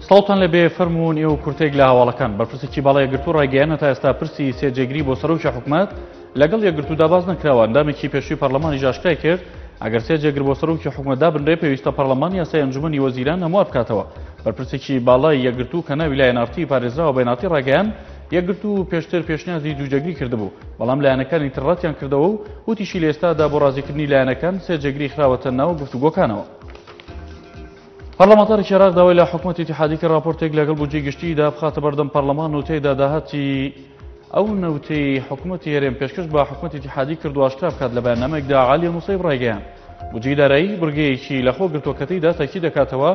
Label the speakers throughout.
Speaker 1: سڵاوتان لێبێ فەرموون ئێوە کورتێک لە هەواڵەکان بەرپرسێکی باڵای یەکگرتوو ڕایگەیاند تا ئێستا پرسی سێ جێگری بۆ سەرۆکی حکومەت لەگەڵ یەکگرتوودا باس نەکراوە ئەندامێکی پێشووی پەرلەمانیش ئاشکرای کرد ئەگەر سێ جێگر بۆ سەرۆکی حکومەت دابنرێ پێویستە پەرلەمان یاسای ئەنجومەنی وەزیران هەموار بکاتەوە بەرپرسێکی باڵای یەکگرتوو کە ناوی لای ئەنارتی پارێزراوە بە ئەنارتی ڕایگەیاند یەکگرتوو پێشتر پێشنیازی دوو جێگری کردبوو بەڵام لایەنەکانی تر ڕەتیان کردەوە و وتیشی لە ئێستادا بۆ ڕازیکردنی لایەنەکان سێ جێگری خراوەتە ناو گفتوگۆکانەوە. پەرلەمانتارێکی عێراق داوای لە حکومەتی ئیتیحادی کرد راپۆرتێک لەگەڵ بودجەی گشتیدا بخاتە بەردەم پەرلەمان و تێیدا داهاتی ئەو نەوتەی حکومەتی هەرێم پێشکەش بە حکومەتی ئیتیحادی کردو ئاشکرا بکات لە بەیاننامەیەکدا عالیە نوسەیب ڕایگەیاند بودجەی دارایی بڕگەیەکی لەخۆ گرتووە کە تێیدا تەکی دەکاتەوە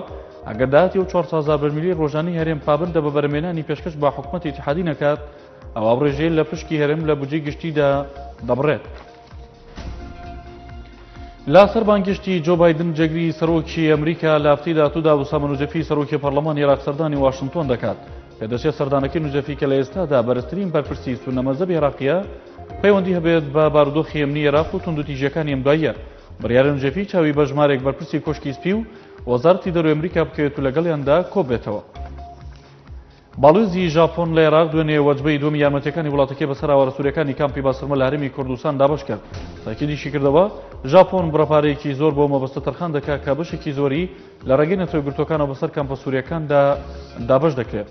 Speaker 1: ئەگەر داهاتی ئەو 400 هەزار بەرمیلی ڕۆژانەی هەرێم پابەندە بە بەرهەمهێنانی پێشکەش بە حکومەتی ئیتیحادی نەکات ئەوا ڕێژەیە لە پشکی هەرێم لە بودجەی گشتیدا دەبڕێت. لە سەر بانگهێشتی جۆ بایدن جێگری سەرۆکی ئەمریکا لە هەفتەی داهاتوودا ئوسامە نوجەفی سەرۆکی پەرلەمانی عێراق سەردانی واشنتۆن دەکات. پێدەچێت سەردانەکەی نوجەفی کە لە ئێستادا بەرزترین بەرپرسی سوننە مەزهەبی عێراقییە پەیوەندی هەبێت بە بارودۆخی ئەمنی عێراق و توندوتیژییەکانی ئەم دواییە. بڕیارە نوجەفی چاوی بە ژمارێک بەرپرسی کۆشکی سپی و وەزارەتی دەرەوەی ئەمریکا بکەوێت و لەگەڵیاندا کۆببێتەوە. باڵیۆزی ژاپۆن لە عێراق دوێنێ وەجبەی دووەمی یارمەتییەکانی وڵاتەکەی بەسەر ئاوارە سوورییەکانی کامپی باسرمە لە هەرێمی کوردستان دابەش کرد. تاکیدیشی کردەوە، ژاپۆن بڕە پارەیەکی زۆر بۆ مەبەستە تەرخان دەکات کە بەشێکی زۆری لە ڕێگەی نەتەوە یەکگرتووەکانەوە بەسەر کامپە سوورییەکاندا دابەش دەکرێت.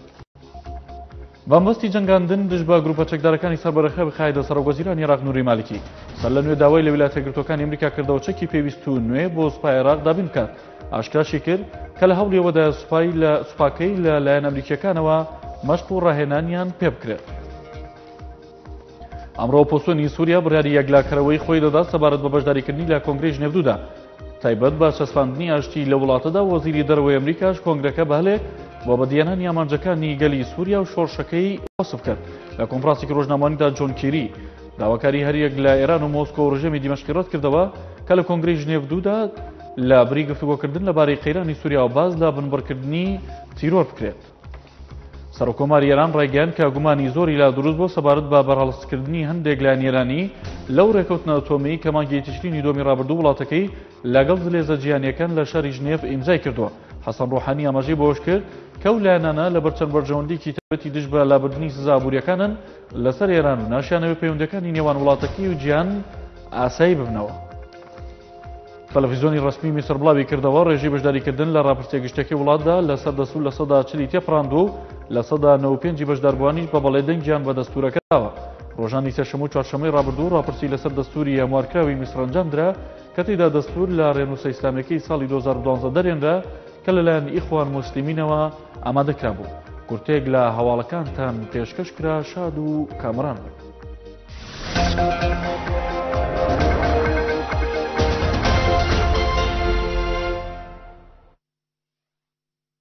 Speaker 1: بەمەبەستی جەنگاندن دژ بە گروپە چەکدارەکانی سەر بە ڕێکخراوی قاعیدە سەرۆکوەزیرانی عێراق نوری مالکی سەر لە نوێ داوای لە ویلایەتە یەکگرتووەکانی ئەمریکا کردەوە چەکی پێویست و نوێ بۆ سوپای عێراق دابین بکات. ئاشکراشی کرد کە لە هەوڵی ئەوەدایە سوپای لە سوپاکەی لە لایەن ئەمریکییەکانەوە مەشق و ڕاهێنانیان پێ بکرێت. ئەمڕۆ ئۆپۆزسیۆنی سووریا بڕیاری یەکلاکەرەوەی خۆی دەدات سەبارەت بە بەشداریکردنی لە کۆنگرەی ژنێڤ دوودا تایبەت بە چەسپاندنی ئاشتی لە وڵاتەدا وەزیری دەرەوەی ئەمریکاش کۆنگرەکە بە هەلێک بۆ بەدیهێنانی ئامانجەکانی گەلی سووریا و شۆڕشەکەی وەسف کرد لە کۆنفرانسێکی ڕۆژنامەوانیدا جۆن کیری داواکاری هەریەک لە ئێران و مۆسکۆ و ڕژێمی دیمەشقی ڕەتکردەوە کە لە کۆنگرەی ژنێڤ دوودا لە بری گفتوگۆکردن لەبارەی قەیرانی سووریاوە باس لە بنبڕکردنی تیرۆر بکرێت. سەرۆککۆماری ئێران ڕایگەیاند کە گومانی زۆری لا دروست بووە سەبارەت بە بەرهەڵستکردنی هەندێک لایەن ئێرانی لەو ڕێکەوتنە ئەتۆمیی کە مانگی تشرینی دووەمی ڕابردوو وڵاتەکەی لەگەڵ زلێزە جیهانییەکان لە شاری ژنێڤ ئیمزای کردووە. حەسەن ڕۆحانی ئاماژەی بەوەش کرد کە ئەو لایەنانە لەبەر چەند بەرژەوەندییەکی تایبەتی دژ بە لابردنی سزا ئابوورییەکانن لەسەر ئێران و ناشیانەوێت پەیوەندییەکانی نێوان وڵاتەکەی و جیهان ئاسایی ببنەوە. تەلەفیزیۆنی ڕەسمی میسر بڵاوی کردەوە، ڕێژەی بەشداریکردن لە ڕاپرسیە گشتیەکەی وڵاتدا لەسەر دەستوور 40% ی تێپەڕاندووە و 95% ی بەشداربووانیش بە بەڵێ دەنگیان بە دەستوورەکە داوە. ڕۆژانی سێشەممە و چوارشەممەی ڕابردوو ڕاپرسی لەسەر دەستووری هەموارکراوی میسر ئەنجامدرا کە تێیدا دەستوور لە ڕێنووسە ئیسلامیەکەی ساڵی 2012 دەرهێنرا کە لەلایەن ئیخوان موسلیمینەوە ئامادەکرابوو. کورتەیەک لە هەواڵەکانتان پێشکەش کرا، شاد و کامەران بن.